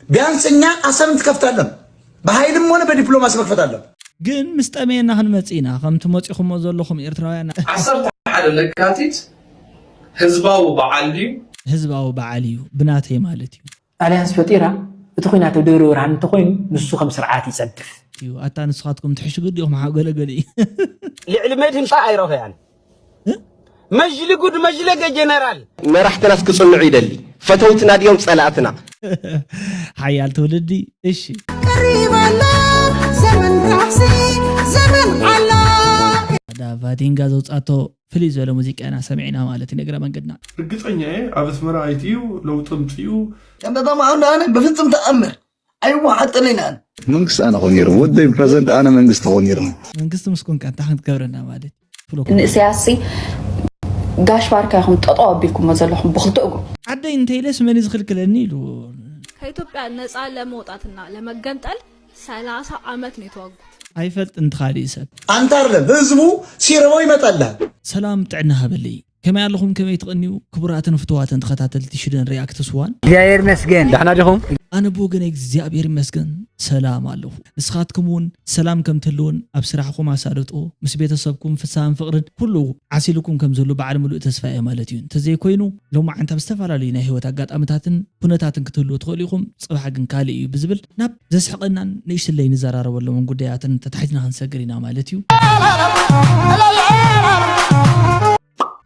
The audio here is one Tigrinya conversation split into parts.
ቢያንስ እኛ አሰብን ትከፍታለን፣ በኃይልም ሆነ በዲፕሎማሲ መክፈት አለን። ግን ምስ ጠመየና ክንመጽእ ኢና። ከምቲ መጺኹሞ ዘለኹም ኤርትራውያን ዓሰርተ ሓደ ለካቲት ህዝባዊ በዓል ድዩ? ህዝባዊ በዓል እዩ ብናተይ ማለት እዩ። ኣልያንስ ፈጢራ እቲ ኲናት ኣብ ደብረ ብርሃን እንተኾይኑ ንሱ ከም ስርዓት ይጸድፍ። እዩ ኣታ ንስኻትኩም ትሕሽጉ ዲኹም ሓው ገለገለ እዩ። ልዕሊ መድህን ሻ ኣይረኸያን መጅሊ ጉድ መጅለገ ጀነራል መራሕትናስ ክጽንዑ ይደሊ። ፈተውትና ድዮም ጸላእትና? ሓያል ትውልዲ እሺ። ቀሪባላ ዘመን ራሕሲ ዘመን ዓላ ዳቫዲንጋ ዘውጻቶ ፍልይ ዝበለ ሙዚቃ ኢና ሰሚዕና ማለት እዩ። ነግረ መንገድና ርግጸኛ እየ ኣብ ኣስመራ ኣይትዩ ለውጢ ምጽኡ ጨበጣ ማዕዶ ኣነ ብፍጹም ተኣምር ኣይወሓጠለይን ኣነ መንግስቲ ኣነ ኾን ነይሩ ወደይ ፕረዚደንት ኣነ መንግስቲ ኾን ነይሩ መንግስቲ ምስ ኮንካ እንታይ ክንትገብረና ማለት እዩ? ንእስያሲ ጋሽ ባርካ ኢኹም ጠጠው ኣቢልኩሞ ዘለኹም ብክልተ እግሩ ዓደይ እንተይለስ መን እዩ ዝኽልክለኒ ኢሉ ከኢትዮጵያ ነፃ ለመውጣትና ለመገንጠል ሰላሳ ዓመት ነው የተዋጉት። ኣይፈልጥን ትኻልእ ሰብ አንተ አይደለም ህዝቡ ሲርበው ይመጣልሃል። ሰላም ጥዕና ሃበለይ። ከመይ ኣለኹም ከመይ ትቐንዩ ክቡራትን ፍትዋትን ተኸታተልቲ ሽደን ሪያክትስ ዋን? እግዚኣብሔር ይመስገን። ዳሕና ዲኹም? ኣነ ብወገነይ እግዚኣብሔር ይመስገን ሰላም ኣለኹ። ንስኻትኩም እውን ሰላም ከም ትህልውን ኣብ ስራሕኹም ኣሳልጦ ምስ ቤተሰብኩም ፍስሃን ፍቕርን ኩሉ ዓሲልኩም ከም ዝህሉ በዓል ምሉእ ተስፋ እየ ማለት እዩ። እንተዘይኮይኑ ሎማዓንቲ ኣብ ዝተፈላለዩ ናይ ህይወት ኣጋጣምታትን ኩነታትን ክትህልዉ ትኽእሉ ኢኹም። ጽባሕ ግን ካልእ እዩ ብዝብል ናብ ዘስሕቐናን ንእሽትለይ ንዘራረበሎምን ጉዳያትን ተታሒዝና ክንሰግር ኢና ማለት እዩ።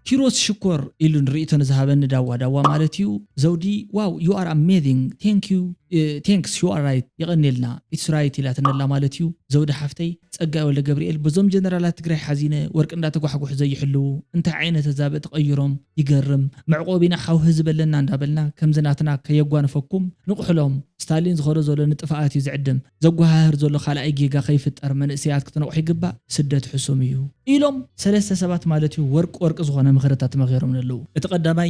ኪሮስ ሽኮር ኢሉ ንርእይቶ ንዝሃበኒ ዳዋ ዳዋ ማለት እዩ። ዘውዲ wow you are amazing thank you thanks you are right የቐንየልና it's right ኢላትነላ ማለት እዩ። ዘውዲ ሓፍተይ ጸጋይ ወልደ ገብርኤል በዞም ጀነራላት ትግራይ ሓዚነ ወርቂ እንዳተጓሕጉሑ ዘይሕልዉ እንታይ ዓይነት ዛብእ ተቐይሮም ይገርም መዕቆቢና ሓውህ ዝበለና እንዳበልና ከምዚ ናትና ከየጓንፈኩም ንቑሕሎም ስታሊን ዝኾዶ ዘሎ ንጥፍኣት እዩ ዝዕድም ዘጓሃህር ዘሎ ካልኣይ ጌጋ ከይፍጠር መንእሰያት ክትነቑሑ ይግባእ ስደት ሕሱም እዩ ኢሎም ሰለስተ ሰባት ማለት እዩ ወርቂ ወርቂ ዝኾነ ምኽርታት መኺሮም ኣለዉ እቲ ቀዳማይ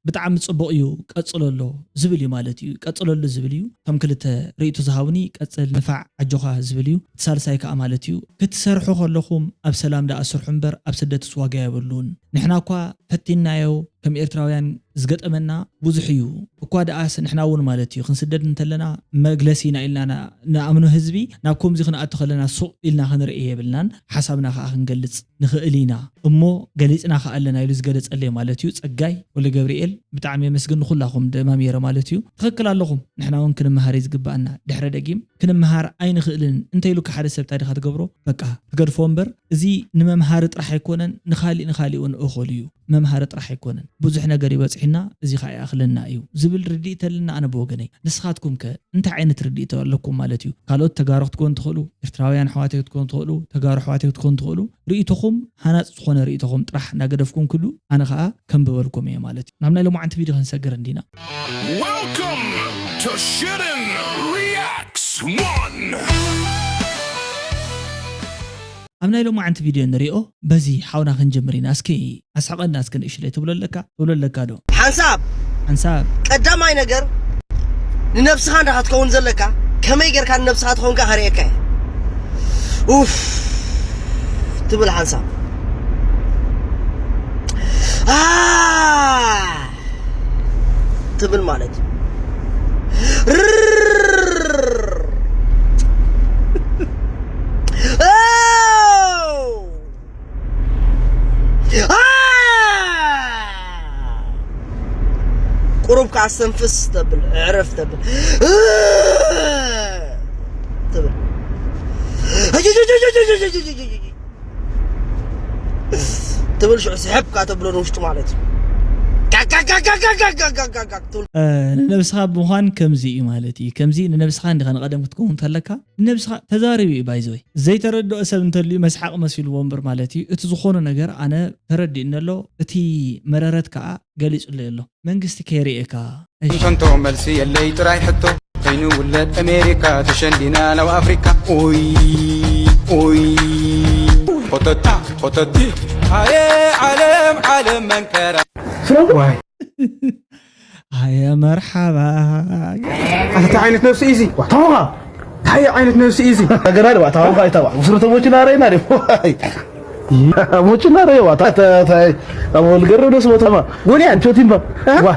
ብጣዕሚ ጽቡቕ እዩ ቀጽለሎ ዝብል እዩ ማለት እዩ ቀጽለሉ ዝብል እዩ እቶም ክልተ ርእይቶ ዝሃቡኒ ቀጽል ንፋዕ ኣጆኻ ዝብል እዩ እቲ ሳልሳይ ከዓ ማለት እዩ ክትሰርሑ ከለኹም ኣብ ሰላም ደኣ ስርሑ እምበር ኣብ ስደትስ ዋጋ የብሉን ንሕና እኳ ፈቲንናዮ ከም ኤርትራውያን ዝገጠመና ብዙሕ እዩ እኳ ደኣስ ንሕና እውን ማለት እዩ ክንስደድ እንተለና መግለሲና ኢልና ንኣምኖ ህዝቢ ናብ ከምዚ ክንኣቱ ከለና ሱቕ ኢልና ክንርኢ የብልናን ሓሳብና ከዓ ክንገልጽ ንኽእል ኢና እሞ ገሊጽና ከዓ ኣለና ኢሉ ዝገለጸለይ ማለት እዩ ጸጋይ ወልደ ገብርኤል ብጣዕሚ የመስግን ንኹላኹም ደማሚረ ማለት እዩ ትኽክል ኣለኹም ንሕና እውን ክንመሃር እዩ ዝግባኣና ድሕረ ደጊም ክንመሃር ኣይንኽእልን እንተ ኢሉካ ሓደ ሰብ ታዲኻ ትገብሮ በቃ ትገድፎ እምበር እዚ ንመምሃሪ ጥራሕ ኣይኮነን ንኻሊእ ንኻሊእ እውን እኹል እዩ መምሃሪ ጥራሕ ኣይኮነን ብዙሕ ነገር ይበፅሕና እዚ ከዓ ይኣኽለና እዩ ዝብል ርድኢት ኣለና ኣነ ብወገነይ ንስኻትኩም ከ እንታይ ዓይነት ርድኢት ኣለኩም ማለት እዩ ካልኦት ተጋሩ ክትኮኑ ትኽእሉ ኤርትራውያን ኣሕዋተይ ክትኮኑ ትኽእሉ ተጋሩ ኣሕዋተይ ክትኮኑ ትኽእሉ ርእይቶኹም ሃናፂ ዝኾነ ርእይቶኹም ጥራሕ እናገደፍኩም ክሉ ኣነ ከዓ ከንብበልኩም እየ ማለት እዩ ናብ ናይ ሎማዓንቲ ቪድዮ ክንሰግር እንዲና Welcome to Shooting Reacts One. ኣብ ናይ ሎማዓንቲ ቪድዮ ንሪኦ በዚ ሓውና ክንጅምር ኢና እስኪ ኣስሕቐና እስኪ ንእሽለይ ትብሎ ኣለካ ትብሎ ኣለካ ዶ ሓንሳብ ሓንሳብ ቀዳማይ ነገር ንነብስኻ እንዳ ክትከውን ዘለካ ከመይ ጌርካ ንነብስኻ ትኸውን ከ ከርእየካ እየ ኡፍ ትብል ሓንሳብ ትብል ማለት እዩ ቁሩብ ከዓ ሰንፍስ ተብል ዕረፍ ተብል ትብል ትብል ሽዑ ስሕብ ከዓ ተብሎ ንውሽጡ ማለት እዩ ንነብስኻ ብምዃን ከምዚ እዩ ማለት እዩ ከምዚ ንነብስኻ እንዲኻ ንቐደም ክትከውን ተለካ ንነብስኻ ተዛሪቡ እዩ ባይዘወይ ዘይተረድኦ ሰብ እንተልዩ መስሓቕ መሲልዎ እምበር ማለት እዩ እቲ ዝኾነ ነገር ኣነ ተረዲእኒ ኣሎ እቲ መረረት ከዓ ገሊጹለይ ኣሎ መንግስቲ ከይርእየካ እንተንቶ መልሲ የለይ ጥራይ ሕቶ ከይንውለድ ኣሜሪካ ተሸንዲና ናብ ኣፍሪካ ኡይ ኡይ ኾተት ኾተት ኣየ ዓለም ዓለም መንከራ ኣየ መርሓባ ኣታ ዓይነት ነብሲ ኢዚ ታወኻ እንታይ ዓይነት ነብሲ ኢዚ ነገራ ድባ ታወኻ ይታዋ ውስሩ ተሞችና ረይና ዲ ሞችና ረይዋ ታይ ኣብ ልገረብ ደስ ቦታማ ወንያ ቾቲምባ ዋ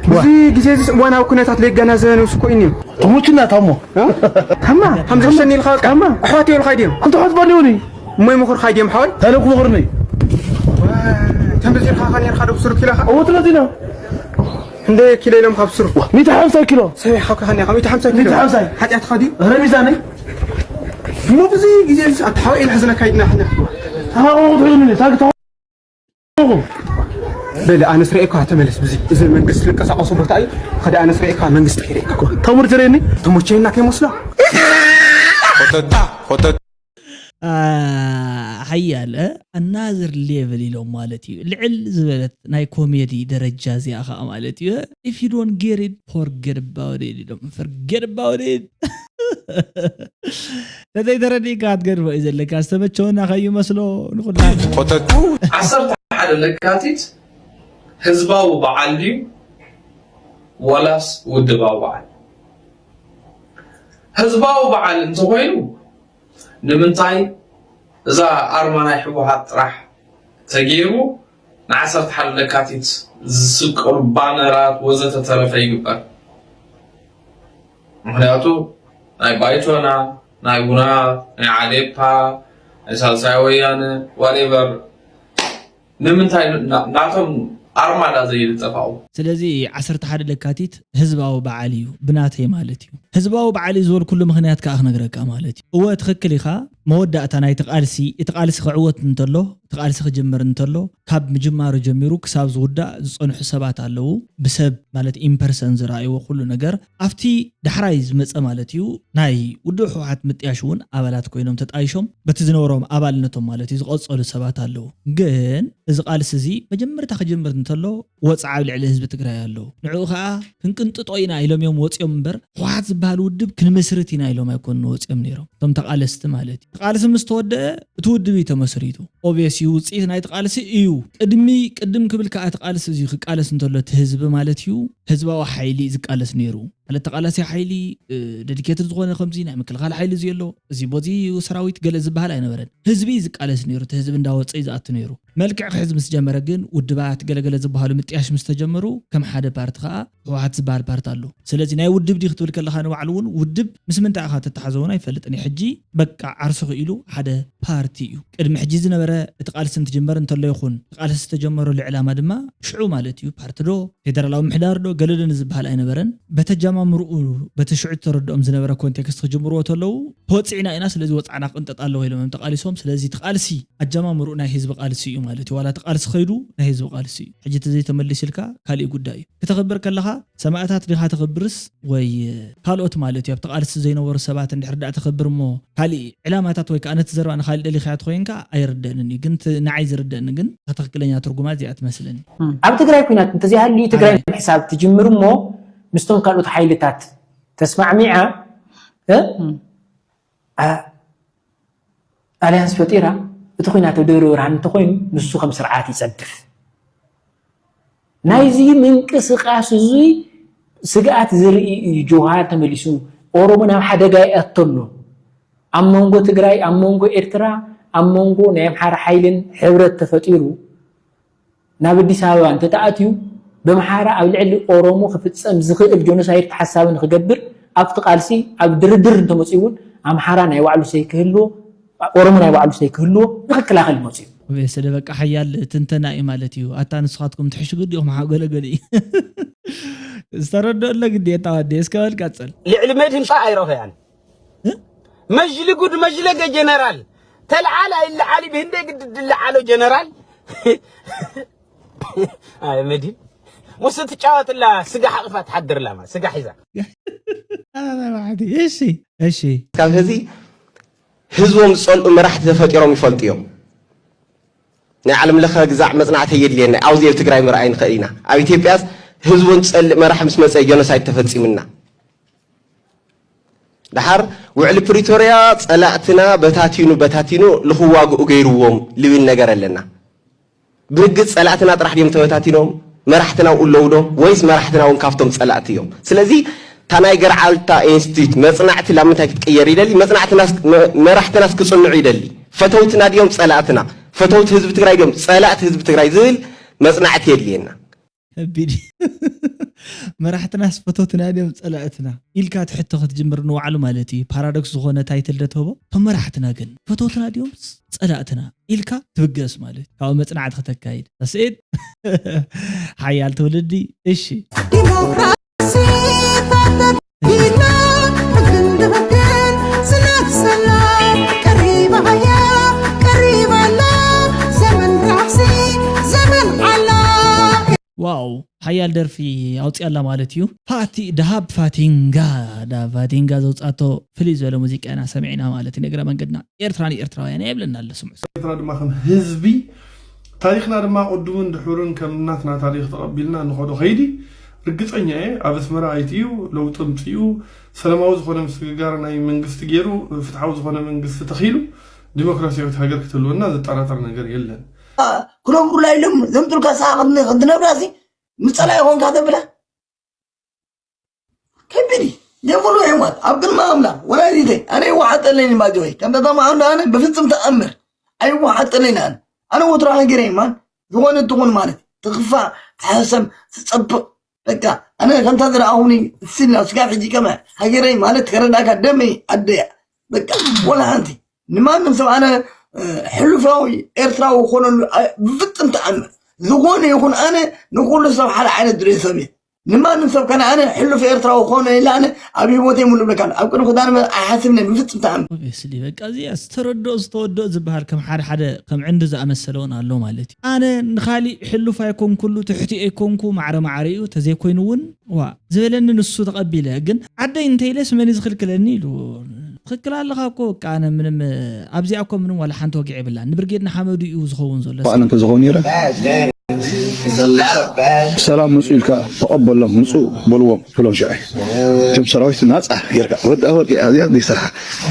እዚ ግዜ እዚ እዋናዊ ኩነታት ለይገናዘበ ንብስ እኮ እዩ። ተሞችና ታሞ። ታማ ከምዚ ክሸኒ ኢልካ በቃ። ኣሕዋት ይብልካ ድዮም? ኣንተ ሖት ባሊዮኒ። እሞ ይምኽርካ ድዮም ሓወይ? ታለኩ ምኽርኒ። ተምበዚርካ ካ ነርካ ዶ ብስሩ ኪሎኻ? እወትለዚና። እንደ ኪሎ ኢሎም ካብ ስሩ። ሚእቲ ሓምሳ ኪሎ። ሰቢሕካ ከኸኒ ካብ ሚእቲ ሓምሳ ኪሎ። ሚእቲ ሓምሳ። ሓጢኣትካ ድዩ? ረሚዛነይ። እሞ ብዚ ግዜ እዚ ኣታ ሓወይ ኢለ ሕዝነካ ይድና ሕና። ታሃቆ ትሕዝኒ ታግ በለ ኣነስ ርእየኳ ተመለስ። ብዚ እዚ መንግስቲ ዝንቀሳቀሱ ቦታ እዩ። ከደ ኣነስ ርእየኳ መንግስቲ ከይርእየካ። ተምር ትርእየኒ። ተሞቸና ከይመስሎ። ኾተታ ኾተታ ሓያል ኣናዘር ሌቨል ኢሎም ማለት እዩ። ልዕል ዝበለት ናይ ኮሜዲ ደረጃ እዚኣ ከዓ ማለት እዩ። If you don't get it, forget about it ኢሎም። Forget about it። ተዘይተረዲእካ ክትገድፎ እዩ ዘለካ። ዝተመቸወና ከይመስሎ ንኹላትና። ኾተታ ዓሰርተ ሓደ ለካቲት ህዝባዊ በዓል ድዩ ዋላስ ውድባዊ በዓል? ህዝባዊ በዓል እንተኾይኑ ንምንታይ እዛ ኣርማ ናይ ህወሓት ጥራሕ ተገይሩ ንዓሰርተ ሓደ ለካቲት ዝስቀሉ ባነራት ወዘተ ተረፈ ይግበር? ምክንያቱ ናይ ባይቶና፣ ናይ ውና፣ ናይ ዓዴፓ፣ ናይ ሳልሳይ ወያነ ዋሬቨር ንምንታይ ናቶም ኣርማ ዳ ዘይልጠፋው? ስለዚ ዓሰርተ ሓደ ለካቲት ህዝባዊ በዓል እዩ ብናተይ ማለት እዩ። ህዝባዊ በዓል እዩ ዝበልኩሉ ምኽንያት ከዓ ክነግረካ ማለት እዩ። እወ ትኽክል ኢኻ። መወዳእታ ናይቲ ቃልሲ እቲ ቃልሲ ክዕወት እንተሎ እቲ ቃልሲ ክጅምር እንተሎ ካብ ምጅማሩ ጀሚሩ ክሳብ ዝውዳእ ዝፀንሑ ሰባት ኣለዉ። ብሰብ ማለት ኢምፐርሰን ዝረኣይዎ ኩሉ ነገር ኣብቲ ዳሕራይ ዝመፀ ማለት እዩ ናይ ውድብ ህወሓት ምጥያሽ እውን ኣባላት ኮይኖም ተጣይሾም በቲ ዝነበሮም ኣባልነቶም ማለት እዩ ዝቐፀሉ ሰባት ኣለዉ። ግን እዚ ቃልሲ እዚ መጀመርታ ክጅምር እንተሎ ወፅዓ ኣብ ልዕሊ ህዝቢ ትግራይ ኣሎ። ንዕኡ ከዓ ክንቅንጥጦ ኢና ኢሎም እዮም ወፂኦም እምበር ህወሓት ዝበሃል ውድብ ክንምስርት ኢና ኢሎም ኣይኮኑን ወፂኦም ነይሮም እቶም ተቃለስቲ ማለት እዩ። ቃልሲ ምስ ተወደአ እቲ ውድብ እዩ ተመስሪቱ። ኦብስ እዩ ውፅኢት ናይቲ ቃልሲ እዩ። ቅድሚ ቅድም ክብል ከዓ እቲ ቃልሲ እዚ ክቃለስ እንተሎ እቲ ህዝቢ ማለት እዩ ህዝባዊ ሓይሊ እዩ ዝቃለስ ነይሩ። ማለት ተቃላሲ ሓይሊ ደዲኬትድ ዝኾነ ከምዚ ናይ ምክልኻል ሓይሊ እዚ ኣሎ እዚ ቦዚ ሰራዊት ገለ ዝበሃል ኣይነበረን። ህዝቢ እዩ ዝቃለስ ነይሩ። እቲ ህዝቢ እንዳወፀ እዩ ዝኣቱ ነይሩ። መልክዕ ክሕዝ ምስ ጀመረ ግን ውድባት ገለገለ ዝበሃሉ ምጥያሽ ምስ ተጀመሩ ከም ሓደ ፓርቲ ከዓ ህወሓት ዝበሃል ፓርቲ ኣሎ። ስለዚ ናይ ውድብ ድዩ ክትብል ከለካ ንባዕሉ እውን ውድብ ምስ ምንታይ ኢካ ተተሓዘ እውን ኣይፈልጥን እዩ። ሕጂ በቃ ዓርሱ ክኢሉ ሓደ ፓርቲ እዩ። ቅድሚ ሕጂ ዝነበረ እቲ ቃልሲ እንትጅመር እንተሎ ይኹን እቲ ቃልሲ ዝተጀመረሉ ዕላማ ድማ ሽዑ ማለት እዩ ፓርቲ ዶ ፌደራላዊ ምሕዳር ዶ ገለዶ ንዝበሃል ኣይነበረን። በተጀማምርኡ በቲ ሽዑ ተረድኦም ዝነበረ ኮንቴክስት ክጅምርዎ ተለዉ ተወፂዕና ኢና ስለዚ ወፃዕና ቅንጠጥ ኣለዎ ኢሎም እዮም ተቃሊሶም። ስለዚ እቲ ቃልሲ ኣጀማምርኡ ናይ ህዝቢ ቃልሲ እዩ ማለት እዩ። ዋላ እቲ ቃልሲ ከይዱ ናይ ህዝቢ ቃልሲ እዩ። ሕጂ እቲ ዘይተመሊስ ኢልካ ካሊእ ጉዳይ እዩ። ክተኽብር ከለኻ ሰማእታት ዲኻ ተኽብርስ ወይ ካልኦት ማለት እዩ ኣብቲ ቃልሲ ዘይነበሩ ሰባት እንድሕር ዳኣ ተኽብር እሞ ካሊእ ዕላማታት ወይ ከዓ ነቲ ዘረባ ንካሊእ ደሊኻያ ተኮይንካ ኣይርደእንን እዩ ግን ንዓይ ዝርደእኒ ግን ትክክለኛ ትርጉማ እዚኣ ትመስለኒ። ኣብ ትግራይ ኩናት እንተዘይሃልዩ ትግራይ ምሕሳብ ትጅምር እሞ ምስቶም ካልኦት ሓይልታት ተስማዕሚዓ ኣልያንስ ፈጢራ እቲ ኩናት ኣብ ደብረ ብርሃን እንተኮይኑ ንሱ ከም ስርዓት ይፀድፍ። ናይዚ ምንቅስቃስ እዙይ ስግኣት ዝርኢ እዩ። ጀውሃር ተመሊሱ ኦሮሞ ናብ ሓደጋ ይኣቱ ኣሎ። ኣብ መንጎ ትግራይ፣ ኣብ መንጎ ኤርትራ፣ ኣብ መንጎ ናይ ኣምሓራ ሓይልን ሕብረት ተፈጢሩ ናብ ኣዲስ ኣበባ እንተተኣትዩ ብኣምሓራ ኣብ ልዕሊ ኦሮሞ ክፍፀም ዝኽእል ጆኖሳይድ ተሓሳቢ ንክገብር ኣብቲ ቃልሲ ኣብ ድርድር እንተመፅኡ እውን ኣምሓራ ናይ ባዕሉ ሰይ ክህልዎ ኦሮሞ ናይ ባዕሉ ሰይ ክህልዎ ንክከላኸል መፅኡ። ኦቤሰ ደበቃ ሓያል ትንተና እዩ ማለት እዩ። ኣታ ንስኻትኩም ትሕሽጉ ዲኹም ሓው ገለገሊ ዝተረድኦ ኣሎ ግዴታ ወዲ እስከ በል ቀፅል። ልዕሊ መድህን ጣ ኣይረኸያን መጅሊ ጉድ መጅለገ ጀነራል ተልዓል ኣይልዓል ብህንደይ ግድ ድልዓሎ ጀነራል ኣይ መድህን ሙስ ትጫወትላ ስጋ ሓቕፋ ትሓድርላ ማለት ስጋ ሒዛ እሺ እሺ ካብ ሕዚ ህዝቦም ዝፀልኡ መራሕቲ ተፈጢሮም ይፈልጡ እዮም። ናይ ዓለም ለኸ ግዛዕ መፅናዕቲ የድልየና ኣብዚ ኣብ ትግራይ ምርኣይ ንኽእል ኢና። ኣብ ኢትዮጵያስ ህዝቦም ዝፀልእ መራሕ ምስ መፀ ጀኖሳይድ ተፈፂሙና። ደሓር ውዕሊ ፕሪቶርያ ፀላእትና በታቲኑ በታቲኑ ልኽዋግኡ ገይርዎም ልብል ነገር ኣለና። ብርግፅ ፀላእትና ጥራሕ ድዮም ተበታቲኖም? መራሕትና እውን ኣለዉ ዶ? ወይስ መራሕትና እውን ካብቶም ፀላእቲ እዮም? ስለዚ እታ ናይ ገርዓልታ ኢንስቲትዩት መፅናዕቲ ላብ ምንታይ ክትቅየር ይደሊ? መፅናዕትናስ መ- መራሕትናስ ክፅንዑ ይደሊ? ፈተውትና ድዮም ፀላእትና? ፈተውቲ ህዝቢ ትግራይ ድዮም ፀላእቲ ህዝቢ ትግራይ ዝብል መፅናዕቲ የድልየና። ከቢድ እዩ። መራሕትናስ ፈተውትና ድዮም ጸላእትና ኢልካ ትሕቶ ክትጅምር ንባዕሉ ማለት እዩ። ፓራዶክስ ዝኾነ ታይትል ዶ ትህቦ? እቶም መራሕትና ግን ፈተውትና ድዮም ጸላእትና ኢልካ ትብገስ ማለት እዩ። ካብኡ መጽናዕቲ ከተካይድ። ተስዒድ ሓያል ትውልዲ። እሺ። ዲሞክራሲ ተተኪና ሕግን ብሕግን ዝነግሰላ ቀሪባ እያ ቀሪባ ኣላ ዘመን ራሕሲ ዘመን ዓላ። ዋው ሓያል ደርፊ ኣውፅያላ ማለት እዩ። ፋቲ ደሃብ ፋቲንጋ ደሃብ ፋቲንጋ ዘውፃቶ ፍልይ ዝበለ ሙዚቃ ኢና ሰሚዕና ማለት እዩ። ንእግረ መንገድና ኤርትራ ንኤርትራውያን የብለና ኣሎ ስምዑ። ኤርትራ ድማ ከም ህዝቢ ታሪኽና ድማ ቅድሙን ድሑርን ከም ናትና ታሪኽ ተቐቢልና ንኸዶ ኸይዲ ርግፀኛ እየ። ኣብ ኣስመራ ኣይትእዩ ለውጢ ምፅኡ ሰላማዊ ዝኾነ ምስግጋር ናይ መንግስቲ ገይሩ ፍትሓዊ ዝኾነ መንግስቲ ተኺሉ ዲሞክራሲያዊት ሃገር ክትህልወና ዘጠራጠር ነገር የለን። ክነብሩላ ኢሎም ዘምጡልካ ሰዓ ክትነብራ ሲ ምፀላ ይኾንካ ተብላ ከቢድ እዩ። የብሉ ይሕዋት ኣብ ቅድሚ ኣምላኽ ወላዲተይ ኣነ ይወሓጠለይን ባጆይ ከምታ ተማዓሉ ኣነ ብፍፅም ተኣምር ኣይወሓጠለይን ኣነ ኣነ ወትሮ ሃገረይ ማን ዝኾነ ትኹን ማለት ትኽፋእ ትሕሰም ትፀብቕ በቃ ኣነ ከምታ ዝረኣኹኒ እሲልና ስጋብ ሕጂ ከመ ሃገረይ ማለት ከረዳእካ ደመይ ኣደያ በቃ ወላ ሓንቲ ንማንም ሰብ ኣነ ሕሉፋዊ ኤርትራዊ ክኾነሉ ብፍፅም ተኣምር ዝኾነ ይኹን ኣነ ንኩሉ ሰብ ሓደ ዓይነት ድሬ ሰብ እየ ንማንም ሰብ ከነ ኣነ ሕሉፍ ኤርትራዊ ክኾነ ኢለ ኣነ ኣብ ህይወተይ ሙሉ ብለካ ኣብ ቅድሚ ክዳን ኣይሓስብን ብፍፅም ተኣምር ኦብቪየስሊ በቃ እዚኣ ዝተረድኦ ዝተወድኦ ዝበሃል ከም ሓደ ሓደ ከም ዕንዲ ዝኣመሰለ እውን ኣሎ ማለት እዩ ኣነ ንካሊእ ሕሉፍ ኣይኮንኩሉ ትሕቲ ኣይኮንኩ ማዕረ ማዕረ እዩ ተዘይኮይኑ እውን ዋ ዝበለኒ ንሱ ተቐቢለ ግን ዓደይ እንተይለስ መን እዩ ዝኽልክለኒ ኢሉ ትኽክል ኣለኻ እኮ በቃ ኣነ ምንም ኣብዚኣ እኮ ምንም ዋላ ሓንቲ ወግዒ የብላን ንብርጌድ ንሓመዱ እዩ ዝኸውን ዘሎ በዓል እንተዝኸውን ነይረ ሰላም ምፁ ኢልካ ተቐበሎም ምፁ በልዎም ትብሎም ሽዐ እቶም ሰራዊት ናፃ ጌርካ ወዲ ኣወቂ ኣብዚኣ ዘይሰርሓ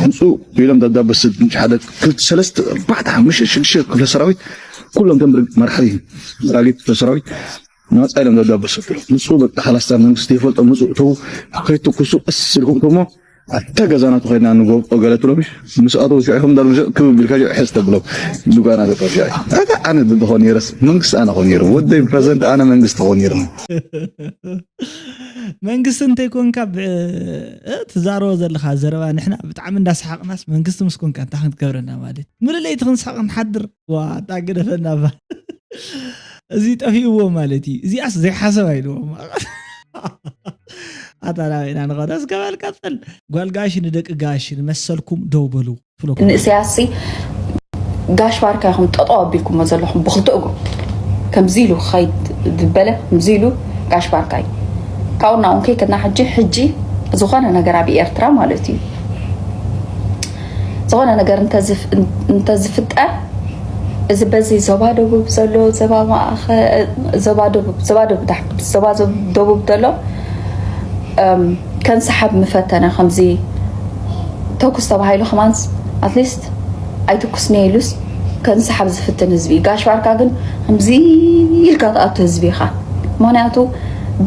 ምፁ ኢሎም ደብዳበ ስድ ሓደ ክልተ ሰለስተ ኣርባዕተ ሓሙሽተ ሽዱሽተ ክፍለ ሰራዊት ኩሎም ከም መራሕቲ ራጊት ክፍለ ሰራዊት ናፃ ኢሎም ደብዳበ ሰዱ ምፁ በቃ ሓላስታ መንግስቲ ይፈልጦ ምፁ እተው ከይትኩሱ ቀስ ኢልኩም ከሞ ኣታ ገዛና ተኸድና ንጎብጦ ገለ ትሎም ምስ ኣቶ ሽዑ ከም ዳሉ ክብ ቢልካ ሽዑ ሕዝ ተብሎም ዱጋና ተጠር ሽዑ ኣታ ኣነ ብዝኾን ነይረስ መንግስቲ ኣነ ኾን ነይሩ ወደይ ፕረዘንት ኣነ መንግስቲ ኾን ነይሩ መንግስቲ እንተይኮንካ ትዛረቦ ዘለካ ዘረባ ንሕና ብጣዕሚ እንዳሰሓቅናስ መንግስቲ ምስ ኮንካ እንታይ ክንትገብረና ማለት ምሉእ ለይቲ ክንስሓቅ ንሓድር ዋ ኣታ ግደፈና ባ እዚ ጠፊእዎ ማለት እዩ እዚኣስ ዘይሓሰብ ኣይልዎም ኣታ ናበይና ንኸዶ እስከ በል ቀፅል ጓል ጋሽ ንደቂ ጋሽ ንመሰልኩም ደው በሉ ትብለኩም ንእስያስ ጋሽ ባርካ ኢኹም ጠጠው ኣቢልኩሞ ዘለኹም ብክልተ እግሩ ከምዚ ኢሉ ክኸይድ ዝበለ ከምዚ ኢሉ ጋሽ ባርካ እዩ ካብኡ ናውን ከይከድና ሕጂ ሕጂ ዝኾነ ነገር ኣብ ኤርትራ ማለት እዩ ዝኾነ ነገር እንተዝፍጠር እዚ በዚ ዞባ ደቡብ ዘሎ ዞባ ማእኸ ዞባ ደቡብ ዞባ ደቡብ ዳሕብት ዞባ ደቡብ ዘሎ ከንሰሓብ ምፈተነ ከምዚ ተኩስ ተባሂሉ ከማንስ ኣትሊስት ኣይትኩስኒ ኢሉስ ከንሰሓብ ዝፍትን ህዝቢ እዩ ጋሽ ባርካ ግን ከምዚ ኢልካ ትኣቱ ህዝቢ ኢኻ ምክንያቱ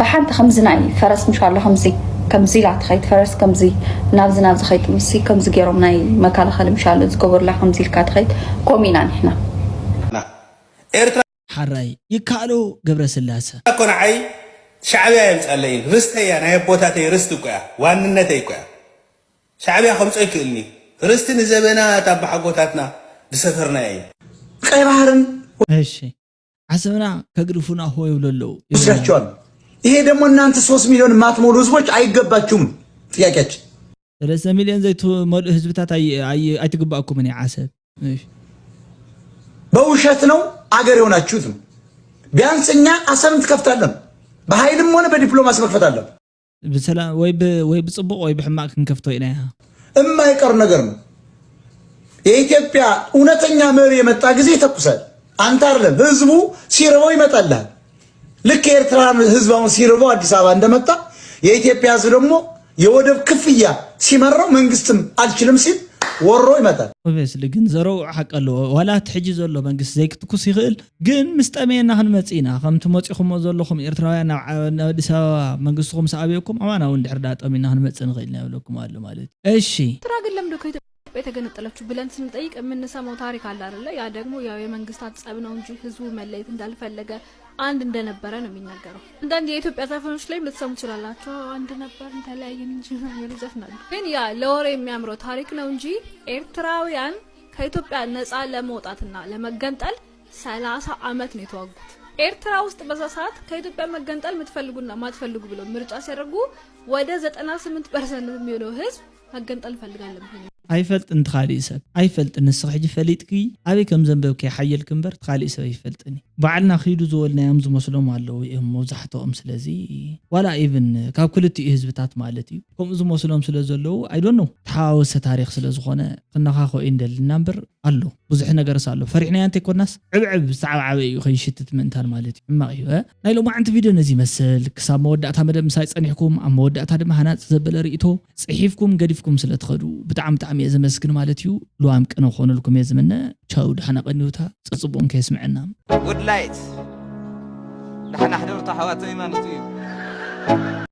ብሓንቲ ከምዚ ናይ ፈረስ ምሻሎ ከምዚ ከምዚ ኢላ ትኸይድ ፈረስ ከምዚ ናብዚ ናብዚ ከይጥምሲ ከምዚ ገይሮም ናይ መከላኸሊ ምሻሎ ዝገበሩላ ከምዚ ኢልካ ትኸይድ ከምኡ ኢና ንሕና ኤርትራ ሓራይ ይከኣሎ ገብረስላሰ እኮ ንዓይ ሻዕብያ የምፀለይ ርስተይ እያ ናይ ኣቦታተይ ርስቲ እኮ እያ ዋንነተይ እኮ እያ ሻዕብያ ከምፆ ይክእልኒ ርስቲ ንዘበናት ኣባሓጎታትና ዝሰፈርናዮ እዩ ቀይ ባህርን እሺ ዓሰብና ከግድፉና ሆ ይብሉ ኣለዉ ይወስዳቸዋል። ይሄ ደግሞ እናንተ ሶስት ሚሊዮን የማትሞሉ ህዝቦች አይገባችሁም። ጥያቄያችን ሰለስተ ሚልዮን ዘይትመልኡ ህዝብታት ኣይ- ኣይ- ኣይትግባእኩምን እያ ዓሰብ እሺ። በውሸት ነው አገር የሆናችሁት ነው። ቢያንስ እኛ አሰብን ትከፍታለን፣ በኃይልም ሆነ በዲፕሎማሲ መክፈት አለን። ብሰላም ወይ ብ- ወይ ብፅቡቕ ወይ ብሕማቕ ክንከፍቶ ኢና ኢኻ የማይቀር ነገር ነው። የኢትዮጵያ እውነተኛ መሪ የመጣ ጊዜ ይተኩሳል። አንተ አይደለም ህዝቡ ሲርበው ይመጣልሃል። ልክ የኤርትራ ህዝብ አሁን ሲርበው አዲስ አበባ እንደመጣ የኢትዮጵያ ህዝብ ደግሞ የወደብ ክፍያ ሲመረው መንግስትም አልችልም ሲል ወሮ ይመጣል። ኦብቪየስሊ ግን ዘረውዑ ሓቂ ኣለዎ ዋላ እቲ ሕጂ ዘሎ መንግስቲ ዘይክትኩስ ይኽእል ግን ምስ ጠመየና ክንመጽእ ኢና ከምቲ መጺኹሞ ዘለኹም ኤርትራውያን ናብ ዓ- ናብ ኣዲስ ኣበባ መንግስትኹም ምስ ኣብየኩም ኣማና እውን ድሕር ዳ ጠሚና ክንመጽእ ንኽእል ኢና ይብለኩም ኣሎ ማለት እዩ እሺ ኤርትራ ግን ለምዶ ከኢትዮጵያ የተገነጠለችው ብለን ስንጠይቅ የምንሰማው ታሪክ አለ አይደለ? ያ ደግሞ ያው የመንግስታት ጸብ ነው እንጂ ህዝቡ መለየት እንዳልፈለገ አንድ እንደነበረ ነው የሚነገረው። አንዳንድ የኢትዮጵያ ዘፈኖች ላይም ልትሰሙ ትችላላችሁ። አንድ ነበርን ተለያየን እንጂ ምናምን የሚሉ ይዘፍናሉ። ግን ያ ለወሬ የሚያምረው ታሪክ ነው እንጂ ኤርትራውያን ከኢትዮጵያ ነፃ ለመውጣትና ለመገንጠል ሰላሳ ዓመት ነው የተዋጉት። ኤርትራ ውስጥ በዛ ሰዓት ከኢትዮጵያ መገንጠል የምትፈልጉና ማትፈልጉ ብለው ምርጫ ሲያደርጉ ወደ ዘጠና ስምንት ፐርሰንት የሚሆነው ህዝብ መገንጠል እፈልጋለሁ ብሎ ነው። ኣይፈልጥን እቲ ካሊእ ሰብ ኣይፈልጥን። ንስኺ ሕጂ ፈሊጥኪ ኣበይ ከም ዘንበብኪ ሓየልኪ እምበር እቲ ካሊእ ሰብ ኣይፈልጥን እዩ። ባዕልና ክይዱ ዝበልናዮም ዝመስሎም ኣለዉ እዮም መብዛሕትኦም። ስለዚ ዋላ ኢቭን ካብ ክልቲኡ ህዝብታት ማለት እዩ ከምኡ ዝመስሎም ስለ ዘለዉ ኣይዶኖ ተሓዋወሰ ታሪኽ ስለ ዝኾነ ክነኻኾ እዩ እንደልና እምበር ኣሎ ብዙሕ ነገርስ ኣሎ። ፈሪሕናዮ እንተይኮናስ ዕብዕብ ዝተዓብዓበ እዩ ከይሽትት ምእንታን ማለት እዩ። ሕማቕ እዩ። እ? ናይ ሎማዓንቲ ቪድዮ ነዚ ይመስል። ክሳብ መወዳእታ መደብ ምሳይ ጸኒሕኩም ኣብ መወዳእታ ድማ ሃናጺ ዘበለ ርእይቶ ጽሒፍኩም ገዲፍኩም ስለ ትኸዱ ብጣዕሚ ብጣዕሚ እየ ዘመስግን ማለት እዩ። ልዋም ቅነ ክኾነልኩም እየ ዝምነ። ቻው ደሓና ቀንዩታ። ጽጽቡቕን ከየስምዐና። Good light ደሓና ሕደሩ ተሓዋተይ ማለት እዩ።